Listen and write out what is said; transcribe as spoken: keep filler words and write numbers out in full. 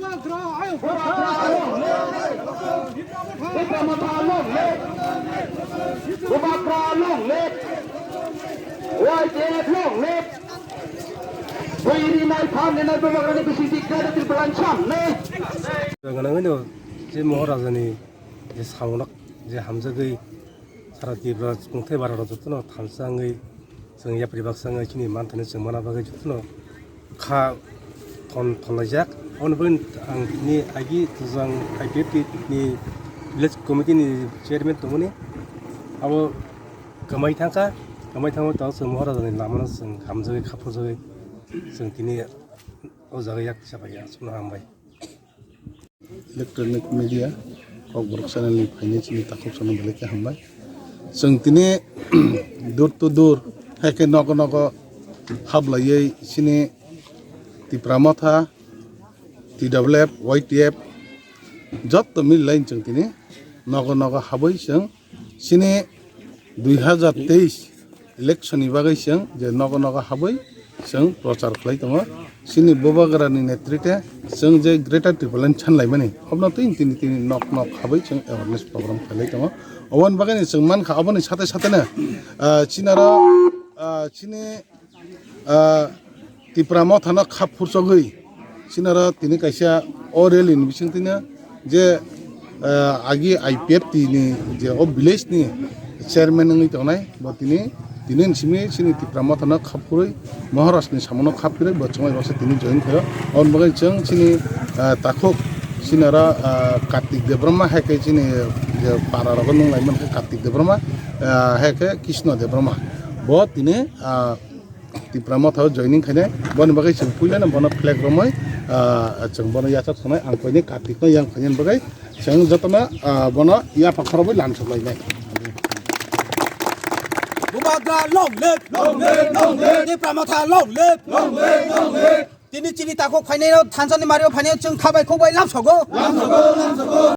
Tipra Motha long live! Bubagra long live! Y T F long live! Bui rinai phan rinai Bubagrani bising tik khe Tripura ni samne. Gwnangwino je Maharaja ni je samunok je hamjagwi sara Tripura kungthai bara rok jotono thansa wngwi chwng yapri baksa wngwi chini manthani chwng mana bagwi jotono kha thon thonlaijak. Aboni bagwi ang tini agi tujang I P F T ni village committee ni chairman tongmani abo kwmai thangkha, kwmai thangwi tong chwng Maharaja ni lamano chwng hamjagwi kha phurjagwi chwng tini o jaga yak tisapai ya chwngno hambai. Electronic media, Kokborok channel ni phainai chini takhuk channel belai khe hambai. Chwng tini door to door, hai khe nogo nogo hablaiwi chini Tipra Motha, T W F, Y T F, jotto mil line chwng tini nogo nogo habwi chwng chini dui hazar teis election ni bagwi chwng je nogo nogo habwi chwng prochar khlai tongo. Chini Bubagra ni netrite chwng je Greater Tipraland sanlaimani, obno tini tini tini nok nok habwi chwng awareness program khlai tongo. Oboni bagwi ni chwng mankha, oboni sate sate no, ah, chinaro, ah, chini ah, Tipra Mothano kha phurchogwi sinaro tini kaisa o rally ni bisingtwino je, ah, agi I P F T ni je o village ni chairman wngwi tongnai, bo tini, tini ni simi chini Tipra Mothano kha phurwi Maharaj ni samono kha phurwi bo chwngwi baksa tini join khaio. Aboni bagwi chwng chini, ah, takhuk sinaro, ah, Kartik Debbarma hai khe chini je para rogo nung lai mankha Kartik Debbarma, ah, hai khe Krishna Debbarma. Bo tini, ah, Tipra Motha o joining khainai, boni bagwi chwng puilano bono flag romwi, ah, chwng bono yachak thwnai, ang koini Kartik no yang phainani bagwi chwng jotono, ah, bono yapha khorobwi lamsok lainai. Bubagra long live! Long live! Long live! Tipra Motha long live! Long live! Long live! Tini chini takhuk phainai no thansa ni mario phainai chwng khabai khukbai lamsogo. Lamsogo, lamsogo.